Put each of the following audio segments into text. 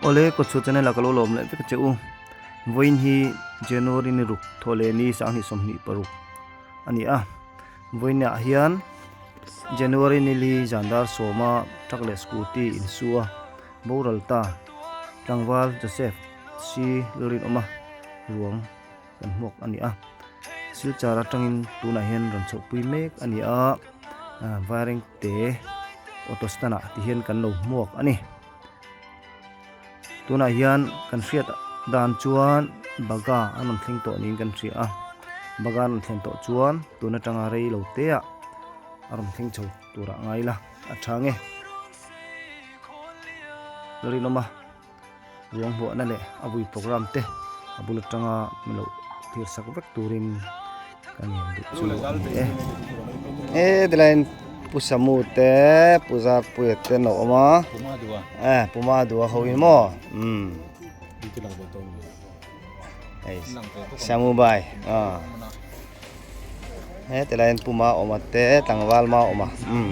Awle kawtchhuah channel ah ka lo lawm leh vek a che u. Vawiin hi January ni ruk thawh leh ni 2026 a ni a. Vawiin ah hian January ni li zan dar sawma truck leh scooty insu a boral ta tlangval Joseph C Lalrinawma ruang kan hmuak a ni a. Silchar atangin tunah hian rawn chhohpui mek a ni a Vairengte auto stand ah ti hian kan lo hmuak a ni. Tunah hian kan hriat dan chuan baga an rawn thleng tawh niin kan hria a baga an rawn thlen tawh chuan tun atanga rei lo te ah a rawn thleng chho tur ah ngai ila a tha nge rinawm a ruang hmuahna leh a vui program te a bul atanga min lo thlir sak vek turin ka ngen duh chu a ni e. He tilaiin Pu Samu te Pu Zarpuia te an lo awm a eh Pu Madua ho in maw umm hei Samu bai ah he tilaiin Pu Maawma te tlangval Maawma umm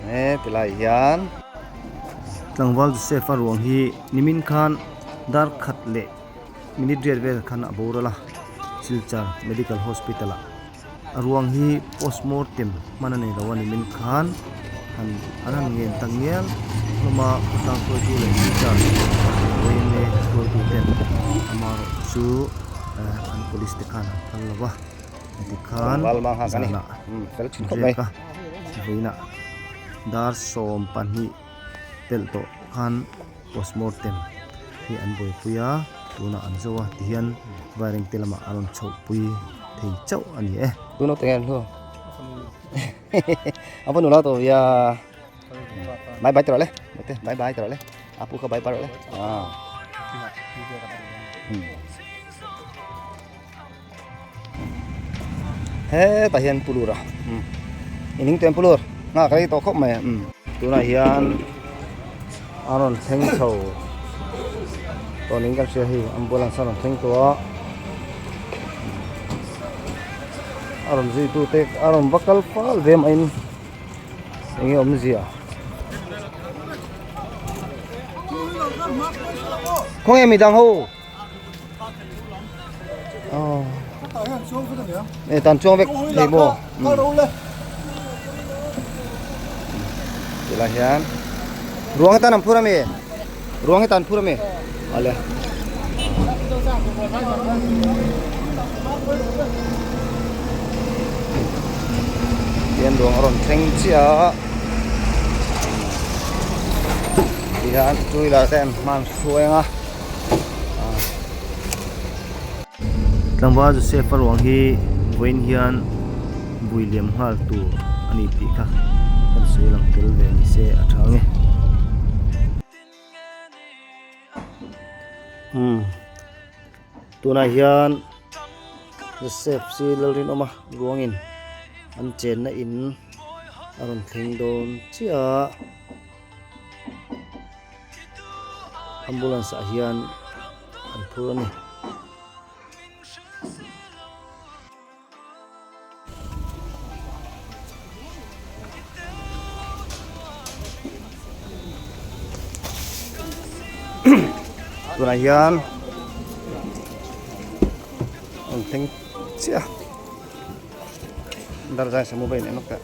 he tilai hian. Tlangval Joseph a ruang hi nimin khan dar khat leh minute riat vel khan a boral a Silchar Medical Hospital ah a ruang hi postmortem hman a nei lo a nimin khan han an han ngen tak ngial hlawm a khawtlang hruaitu leh Silchar yma hruaitu ten amaherawh chu an police te khan an phal lo va tikhan zanah riak a vawiinah dar 12 pelh tawh khan postmortem hi an buaipui a tunah an zo a tihian vairengte lamah a rawn chhohpui thei chauh a ni e. Tuna teng em hlu a va nula tawh via bye bye tawh le bye bye tawh le a pu kha bye bye tawh le ah hetah hian pulur a in hing pulur nghak rei tawh khawp mai tunah hian a rawn thleng chho tawh niin kan hria hei ambulance a rawn thleng tawh a a rawn zui tu te a rawn va kal fal ve mah in eng nge awmzia khawnge midang ho. E tan chuang vek thei maw tilai hian ruang hi tan an phur ami ruang hi tan phur ami ale hian ruang a rawn thleng chiah a tihian two wheeler te an hman hruai ang a. Tlangval Joseph a ruang hi vawiin hian vui liam nghal tur a ni tih kha kan sawi lang tel ve ni se a tha ang e. Umm tunah hian Joseph chi Lalrinawma ruangin an chenna in a rawn thleng dawn chiah a. Ambulance ah hian an phur a ni. Tunah hian an thleng chiah a darza samu vel en lawk teh.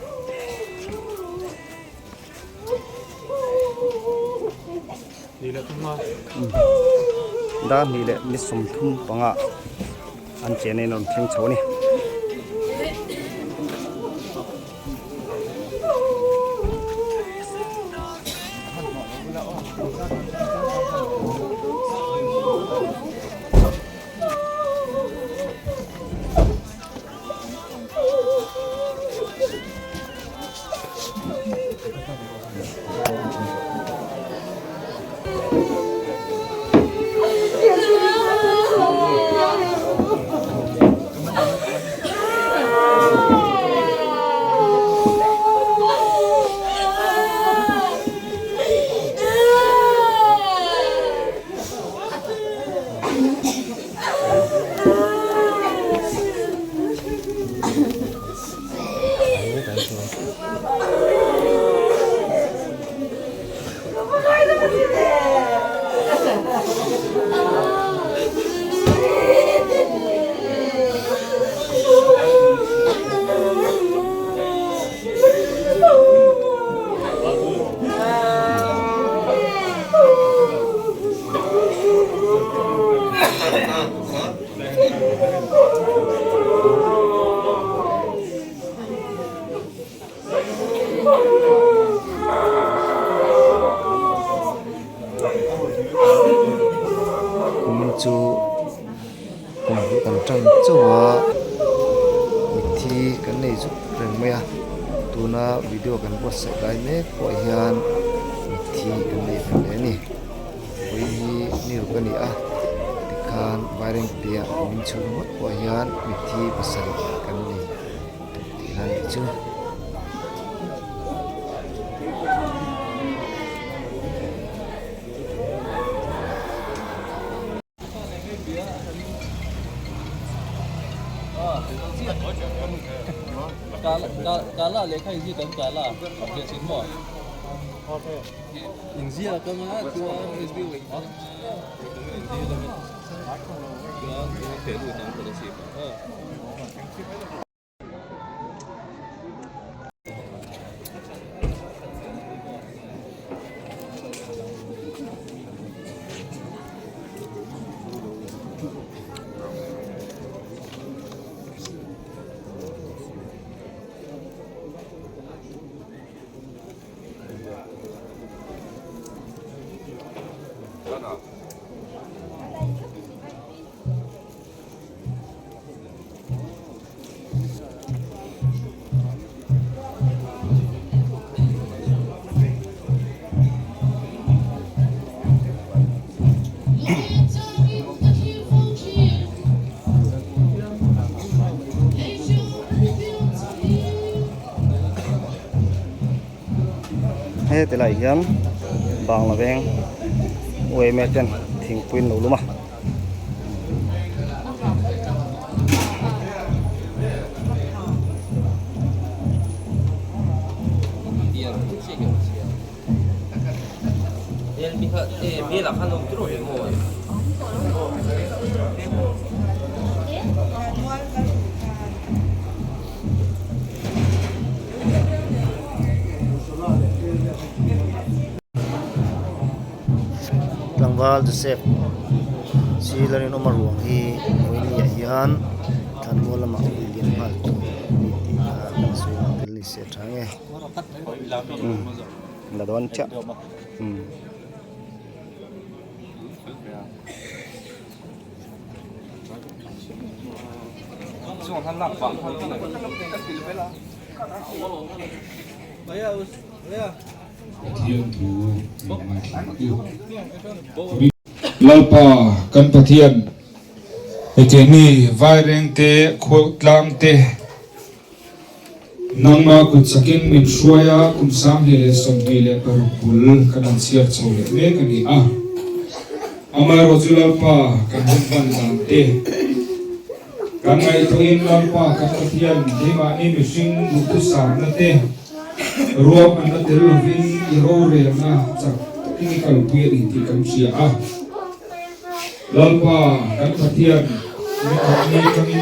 Dar hnih leh ni 35 an chen a in rawn thleng chho a ni. Kumin chu kum hi kan tan chauh a mitthi kan nei zuk reng mai a tuna video kan buatsaih lai mek pawh hian mitthi kan nei ve hle a ni vawiin hi ni ruk a ni a tikhan vairengte ah kumin chhung ngawt pawh hian mitthi pasarih kan nei tihna a nih chu. He tilai hian bangla veng uaime ten thingpui an lo lum a. Tlangval Joseph Silarinawma ruang hi vawinia hian thlanmual lamah ui lian nghal tur a ni tih kha kan sawi lang tel ni se a tha nge umm la dawn chiah umm. Pathian thu min ngaithla ang u. Lalpa kan Pathian, hetiangni vairengte, khuautlang te, nangma kut chakin min hruai a, kum 2026 bul kan han chhiar chho leh mek a ni a. Amaherawhchu Lalpa kan hun hman dan te, kan ngaihtuahin Lalpa kan Pathian keimahni mihring duhthusakna te, Ruahmanna tel lovin i rorelna chak takin i kalpui a ni tih kan hria a. Lalpa kan Pathian, mi khatni atangin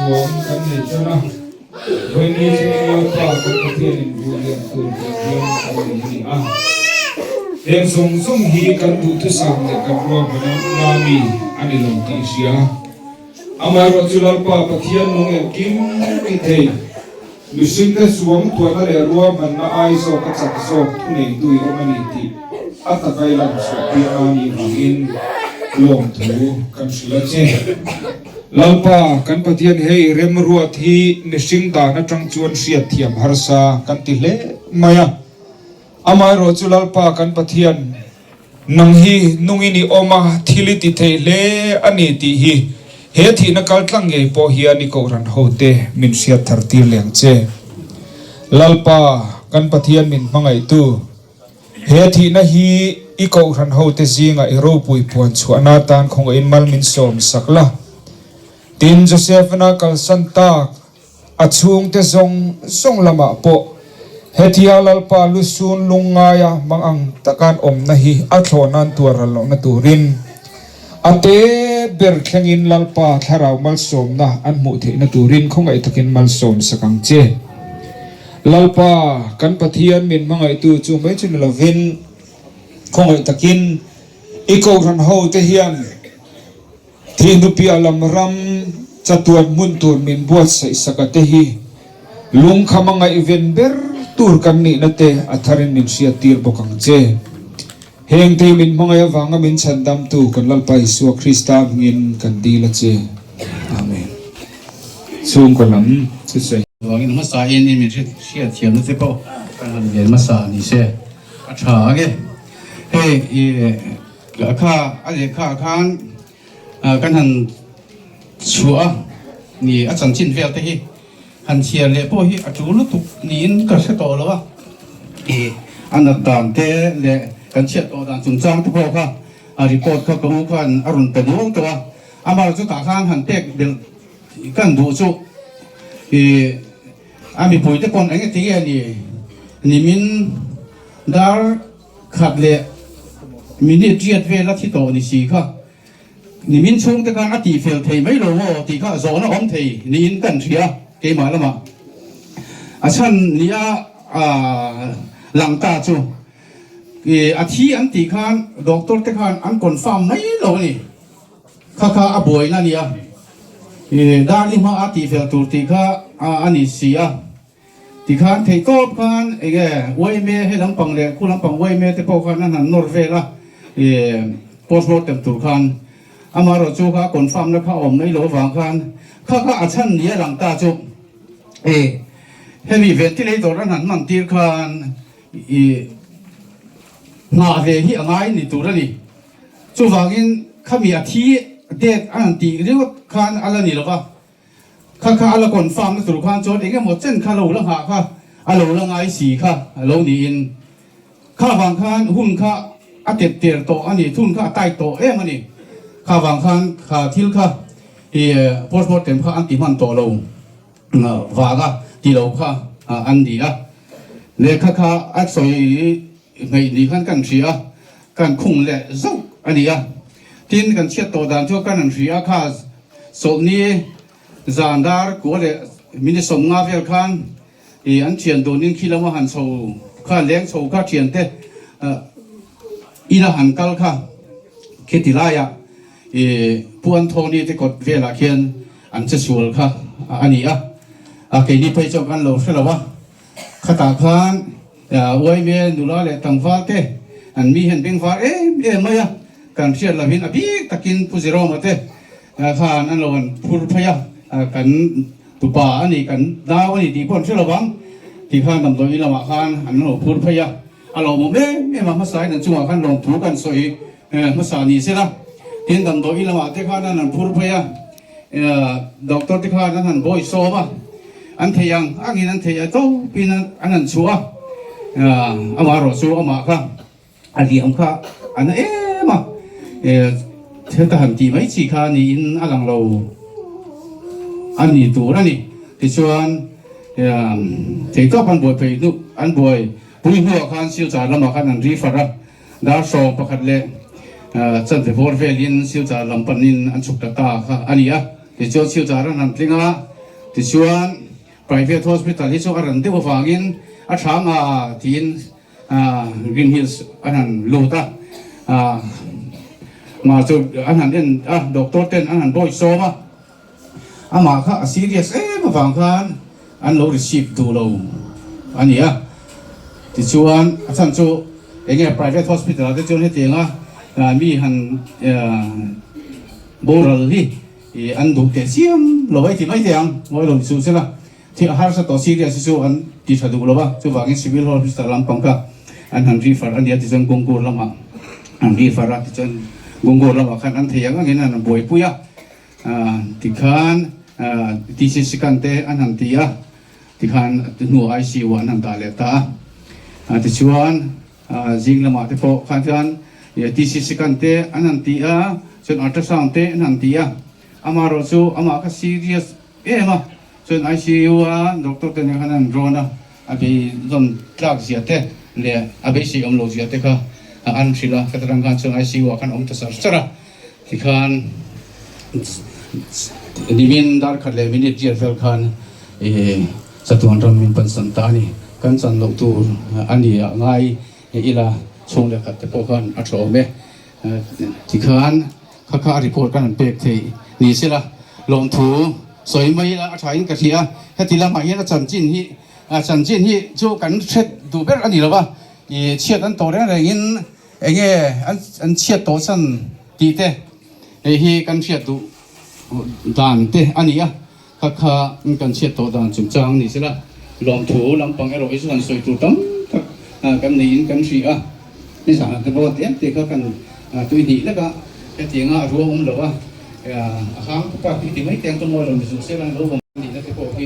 nuam kan nei tan a, vawiini thlengin Lalpa kan Pathianin buh lian tur lian hian kan nei a ni a. Heng zawng zawng hi kan duhthusam leh kan ruahmanna nami a ni lo tih i hria. Amaherawhchu Lalpa Pathian nung engkim ti thei. Mihringte suang tuahna leh ruahmanna ai zawk a chak zawk thuneitu i awm a ni tih a takai lang chhuah tir a nih vangin lawmthu kan hrilh a che. Lalpa, kan Pathian hei remruat hi mihring dan atang chuan hriatthiam harsa kan ti hle mai a. Amaherawhchu Lalpa kan Pathian, nang hi nungin i awm a, thil i ti thei hle a ni tih hi he thihna kal tlang ngei pawh hian i kohhran hote min hriat thar tir leng che. Lalpa kan Pathian min hmangaihtu, he thihna hi i kohhran hote zingah i ropui puan chhuahna atan khawngaihin mal min sawm sak la. Tin, Joseph-na kalsan tak, A chhungte zawng zawng lamah pawh hetia Lalpa lusun lungngaia hmang ang taka an awmna hi a thlawh nan tuar ral lohna turin a te ber thlengin Lalpa thlarau malsawmna an hmuh theihna turin khawngaih takin malsawm sak ang che. Lalpa kan Pathian min hmangaihtu chu mai chu ni lovin khawngaih takin i kohhran hote hian Thihnupiah lam ram chatuan hmun tur min buatsaih sak a te hi lungkham a ngaihven ber tur kan nihna te a tharin min hriattir bawk ang che. Hengte min hmangaih avanga min chhandamtu kan Lalpa Isua Krista hmingin kan dil a che. Amen. Chhungkaw lam thusawi. Vangin hmasa in in min hriat thiamna te pawh kan han ngen hmasa ni se a tha ang e. Hei i lehkha a lehkha ah khan kan han chhuah a ni a chanchin vel te hi Han chhiar leh pawh hi a tul lutuk niin ka hre tawh lo a, i a nat dan te leh kan chhiat tawh dan chungchang te pawh kha a report kha ka u khan a rawn pe nual tawh a, amah chu tah khan han pek belh kan duh chu i a mipui te pawn eng eti nge ni nimin dar khat leh minute riat vel a thi tawh ni si kha. Nimin chhungte khan a tihfel thei mai lo maw tih kha zawhna awm thei niin kan hria keimah lamah. A chhan nia lang ta chu a thi an tih khan doctor te khan an confirm mai lo a ni. Kha kha a buaina a nia. Darli hma a tihfel tur tih kha a ni si a. Tikhan theihtawp khan enge yma he lampang leh khu lampang yma te pawh khan an han nawr vel a, ih postmortem tur khan amaherawh chu kha confirm na kha a awm mai loh avang khan kha kha a chhan ni a lang ta chu ih hemi ventilator an han hman tir khan ih nghah ve hi a ngai ni tur a ni. Chuvangin khami a thi date an han tih ringawt khan a la ni lo va. Kha kha a la confirm na tur khan chuan eng emaw chen kha lo la nghah kha a lo la ngai si kha a lo niin kha vang khan hun kha a tep ter tawh a ni, thun kha a tight tawh em a ni. Kha vang khan kha thil kha i postmortem kha an ti hman tawh lo vanga ti lo kha an ni a. Lehkha kha a sawi Hmeih ni khan kan hria a, kan khung leh zauh a ni a. Tin, kan chhiat tawh dan chu kan han hria a, kha sawlhni zan dar kua leh minute 50 vel khan ih an thian dunin khi lama han chho kha leng chho kha thiante ina han kal kha khiti laiah ih Pu Anthony te kawt velah khian an che sual kha a ni a, a keini phei chuan kan lo hre lo a. Khatah khan Uaime nula leh tlangval te an mi hian bengvar em em mai a, kan hriat lovin a bik takin Pu Jerome-a te khan an lo han phur phei a, kan tupa a ni, kan nau a ni tih pawh an hre lo vang tih khan damdawi lamah khan an lo phur phei a, a lawmawm em em a, hmasain an chungah khan lawmthu kan sawi hmasa ni se la, tin damdawi lamah te khan an han phur phei a. Doctor te khan an han bawi sawm a, an thei ang angin an thei a tawpin an han chhuah a, amaherawh chu amah kha a liam kha a na em a, thil ka han tih mai chi kha niin a lang lo a ni tur a ni. Tichuan theihtawp an buai phei hnu an buai pui hnuah khan Silchar lamah khan an refer a. Dar 11 leh chanve bawr velin Silchar lam panin an chhuk ta ta kha a ni a. Tichuan Silchar an han tling a, tichuan private hospital hi chu a ran deuh avangin a tha nga tiin Green Hills an han lut a. Mah chu an han en a, doctor ten an han bawi sawm a, amah kha a serious em avang khan an lo receive duh lo a ni a. Tichuan a chhan chu eng nge private hospital ah te chuan hetiang a mi han boral hi an duh teh chiam lo a i ti mai thei ang, ngawi lo ni suh sela thil a harsa tawh serious hi chu an ti tha duh lo va, chuvangin civil hospital lampang kha an han refer a ni a tichuan Gungur lamah an refer a tichuan Gungur lamah khan an thei ang angin an buaipui a. Tikhan TC scan te an han ti a, tikhan hnuah ICU ah an han dah leh ta a. Tichuan zing lamah te pawh khan chuan TC scan te an han ti a, chuan ultrasound te an han ti a. Amaherawh chu amah kha serious em a, chuan ICU a doctor te nen khan an rawn a, a beizawn tlak zia te leh a beisei awm lo zia te kha an hrilh a. Khatarang khan chuan ICU ah khan awm ta char char a. Tikhan nimin dar khat leh minute riat vel khan chatuan ram min pansan ta a ni. Kan chan loh tur a ni a ngai ila chhung leh khat te pawh khan a tha awm e. Tikhan kha kha a report kan han pek theih ni sela lawmthu sawi mai ila a tha in ka hria. Heti lamah hian a chanchin hi a chanchin hi chu kan hre duh ber a ni lo va, chhiat an tawh reng rengin. Enge an chhiat tawh chhan tih te hei hi kan hriat duh dan te a ni a, kha kha kan chhiat tawh dan chungchang ni sela lawmthu lampang erawh hi chu han sawi tur tam tak kan neiin kan hria a, nizanah te pawh tlem te kha kan tui hnih lek a, hetianga a ruang awm lo a, a hang pa hi ti mai te ang ka mawi lo ni chu sela lo awm nihna te pawh hi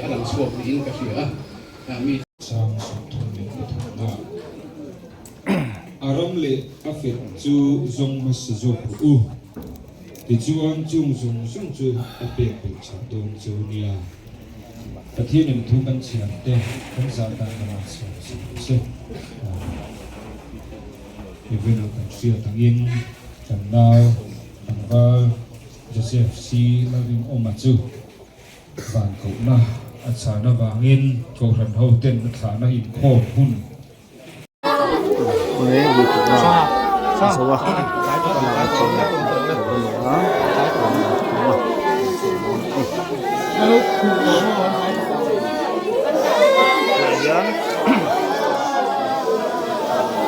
a lang chhuak niin ka hria a, mi. Sang 33 A ram leh a fet chu zawng hmasa zawk rawh u. Tichuan chung zawng zawng chu a pek belh chak dawn chu nia. Pathianin thu kan chhiar te kan zah dan kan rawn chhiar chak rawh se. Amen. Evena kan hriat angin kan nau tlangval Joseph C. Lalrinawma chu Van kohna a chhan avangin Kohhran hoten a thlahna inkhawm hun.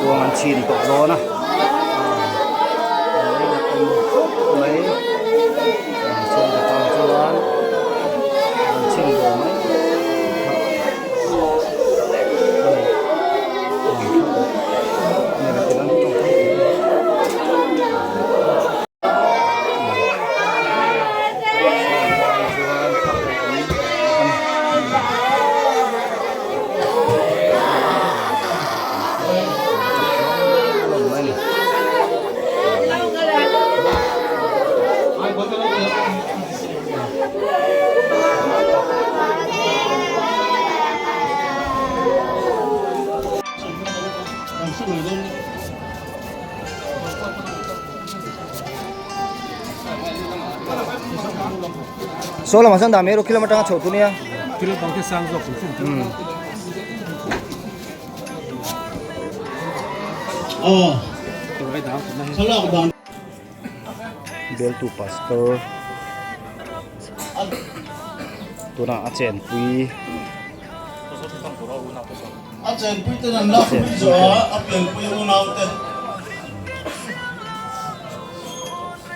Kuang an chhin tawh dawn a mai chhungkaw tan chuan an chhin ve mai Saw lamah sawn dah mai erawh khi lam atanga chhoh tur nia. Bialtu pastor tunah a chenpui A chenpui ten an lak pui zawh a, a pianpui unau te.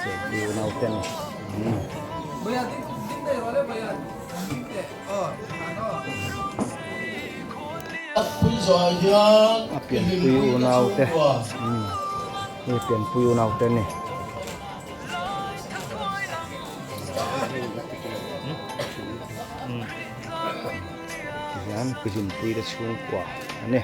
Chenpui unau te ani. A pianpui unau te hei pianpui unau te ani. Tihian Pihlimpui te chhungkua ani.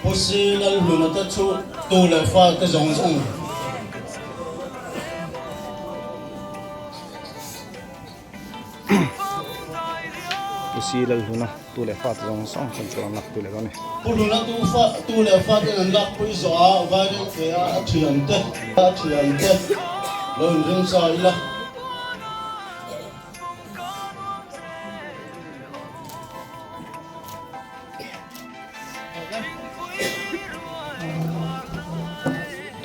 Pu Si Lalhluna te chu tu leh fa te zawng zawng. Pu Si Lalhluna tu leh fa te zawng zawng chuan chu an lak pui leh dawn a ni. Pu Hluna tu fa tu leh fa ten an lak pui zawh a Vairel ke a a thian te a thian te lo inring sa ila.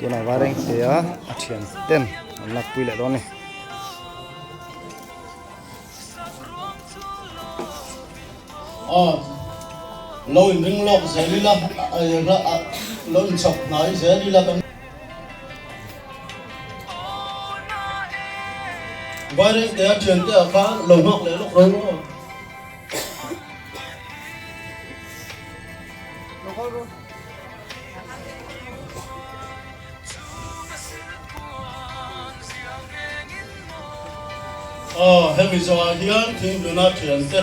Tunah Vairengte a a thian ten an lakpui leh dawn a ni. Aw lo in ring lawk zel ila lo in chhawp hnai zel ila kan. Vairengte a thiante ah khan lo nghak leh lawk ro aw. Aw hemi zawhah hian Thinghluna thiante.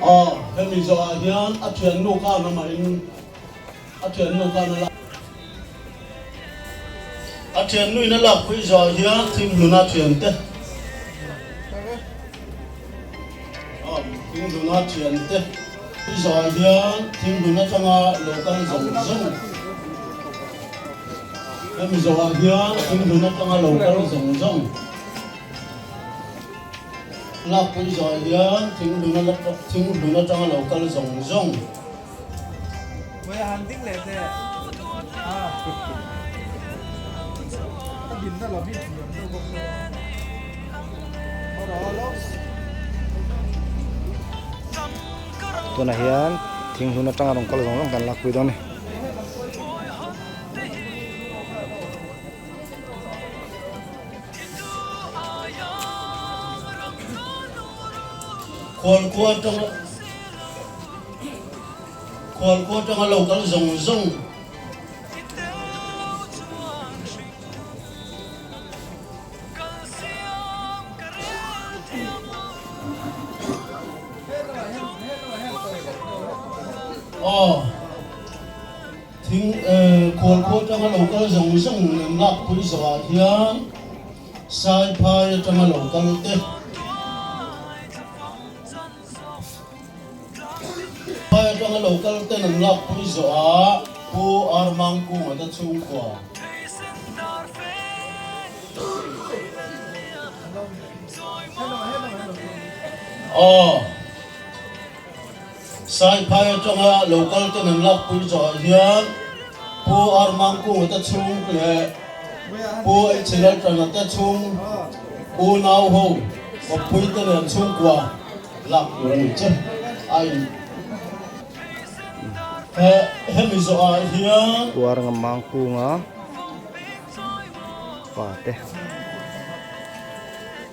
Aw, hemi zawhah hian a thiannu khan amahin a thiannu khan a lak a thiannuin a lakpui zawhah hian Thinghluna thiante Aw, Thinghluna thiante zawhah hian Thinghlun atanga lo kal zawng zawng Hemi zawhah hian thinghlun atanga lo kal zawng zawng. Lakpui zawh hian thinghlun thinghlun atanga lo kal zawng zawng. Tunah hian thinghlun atanga rawn kal zawng zawng kan lakpui dawn a ni. Khualkhua atanga Khualkhua atanga lo kal zawng zawng. Aw. Thing khualkhua atanga lo kal zawng zawng an lakpui zawhah hian Saiphai atanga lo kal te, Phai atanga lo kal ten an lakpui zawhah Pu Armangkunga te chhungkua. Aw. Saiphai atanga lo kal ten an lakpui zawhah hian Pu Armangkunga te chhung leh Pu Eichhilaltana te chhung unau ho kawppui te nen chhungkua lak tur a ni che a in he hemi zawhah hian Pu Armangkunga pa te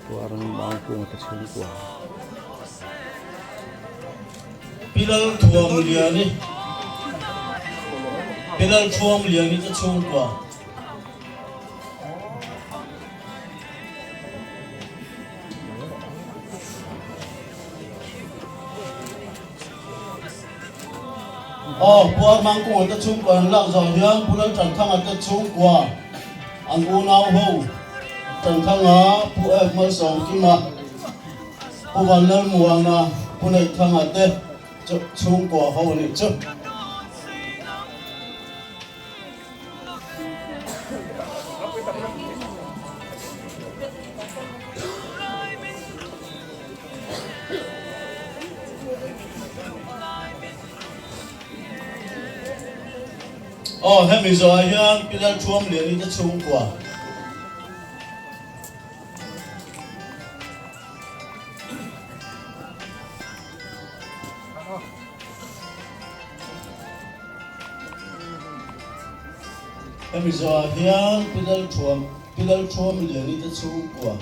Pu Armangkunga te chhungkua. Pi Lalthuamliani Pi Lalthuamliani te chhungkua. Aw, Pu Armangkunga te chhungkua an lak zawh hian Pu Laltanthanga te chhungkua an unau ho Tanthanga Pu F Malsawmkima Pu Vanlalmuana, Pu Neihthanga te chu chhungkua ho a nih chu. Aw, hemi zawhah hian Pi Lalthuamliani te chhungkua. Hemi zawhah hian Pi Lalthuam, Pi Lalthuamliani te chhungkua.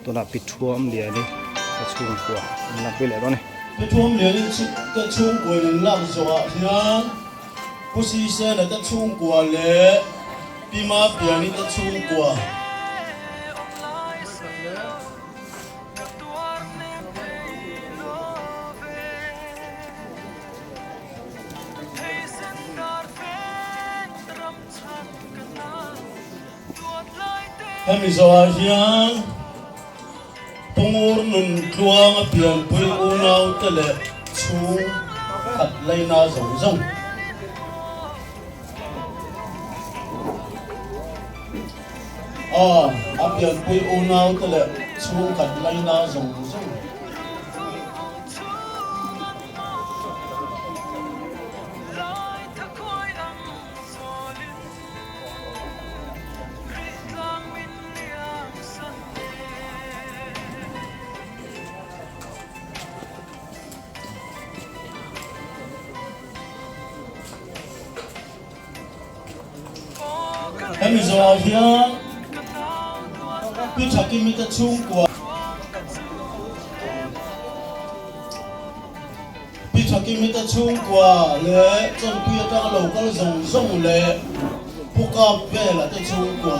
Tunah Pi Thuamliani te chhungkua an lak pui leh dawn a ni. Pi Thuamliani te chhungkua in an lak zawhah hian Pu Sisena te chhungkua leh Pi Mapiani te chhungkua. Hemi zawhah hian Pungur nun tluanga pianpui unaute leh chhung khat leina zawng zawng. A, a pianpui unaute leh chhung khat leina zawng zawng. Hemi zawhah hian Pi Thakimi te chhungkua Pi Thakimi te chhungkua leh Chawnpui atanga lo kal zawng zawng leh Pu Kap Vela te chhungkua.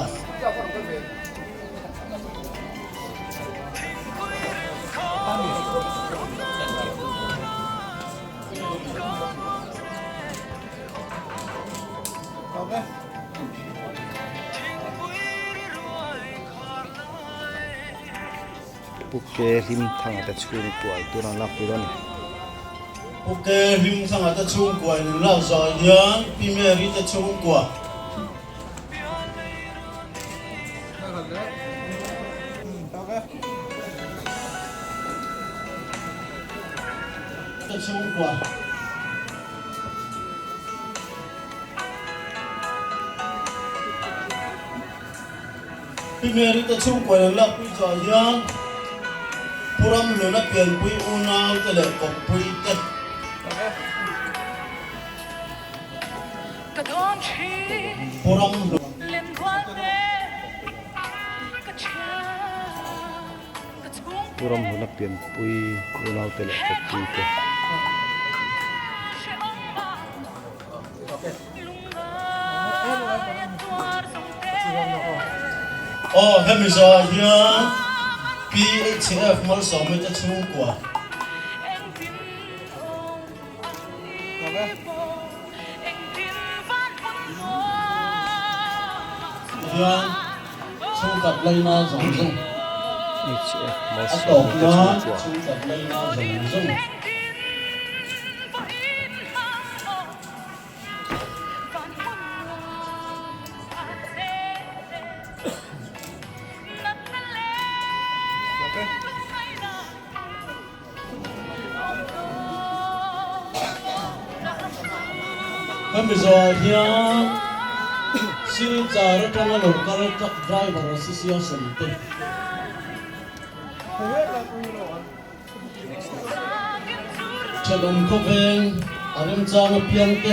Pu Ke Hlimthanga te chhungkuai tur an lakpui dawn a ni. Pu Ke Hlimthanga te chhungkuai in lak zawh hian Pi Mary te chhungkua. Ka chhungkua. Pi Mary te chhungkua in an lakpui chhuah hian Pu Ramhluna pianpui unau te leh kawppui te. Pu Ramhluna. Pu Ramhluna pianpui unau te leh kawppui te. Aw hemi zawhah hian PHF Malsawmi te chhungkua. Hian chhungkhat laina zawng zawng a tawp nan chhungkhat laina zawng zawng. Hemi zawhah hian Silchar atanga lo kal truck driver association te Thenawm khawveng a remchang apiang te.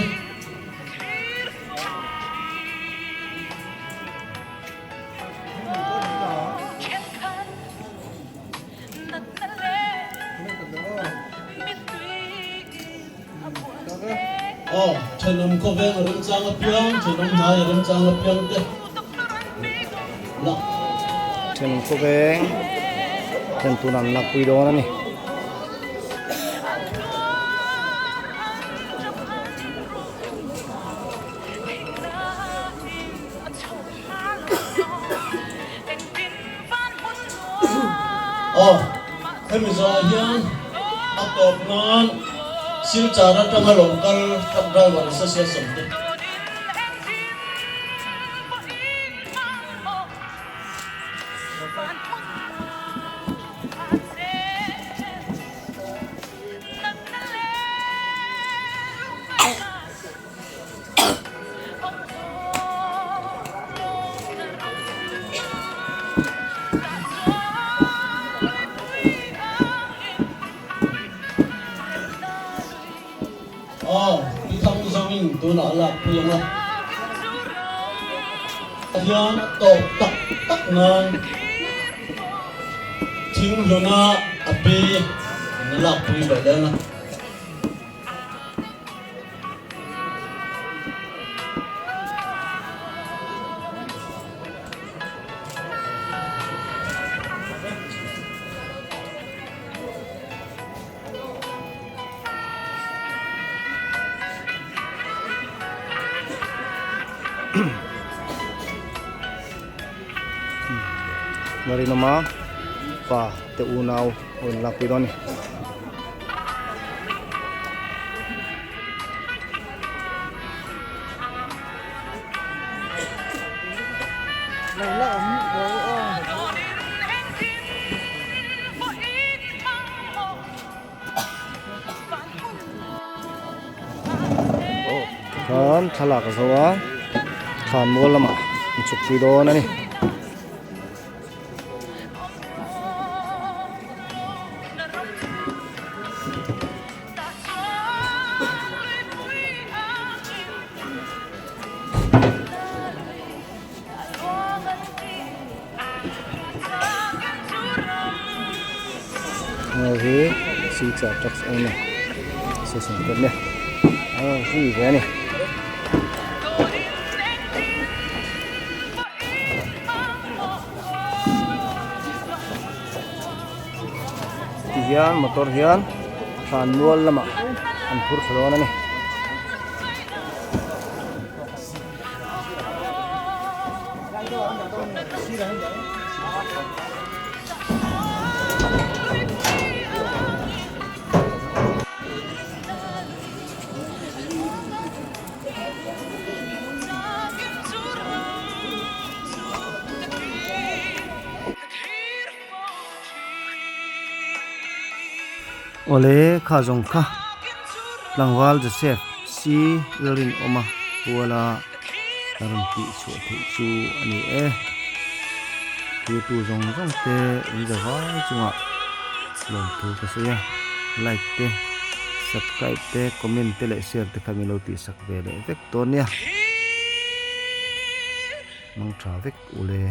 Aw, thenawm khawveng a remchang apiang, thenawm hnai a remchang apiang te la. Thenawm khawveng then tun an lakpui dawn a ni. Aw, hemi zawhah hian a tawp nan Silchar atanga lo kal truck driver association te. Aw, i thang zawngin tunah a lakpui ang a. Hian a tawp tak tak nan thinghluna a pi an lakpui ve leng a. Marinama pa te unau a rawn lakpui dawn a ni. Khan thlalak a zo a thlan mual lamah an chhuk pui dawn a ni. Hei hi silchar trucks owner association te nia a ri ve a ni. Ti hian motor hian thlan mual lamah an phur thla dawn a ni. Awle kha zawng kha tlangval Joseph C Lalrinawma puala ka rawn tih chhuah theih chu a ni e. Thirtu zawng zawng te in za vai chungah lawmthu ka sawi a, like te, subscribe te, comment te leh share te kha min lo tihsak ve leh vek dawn nia. Mang tha vek ule.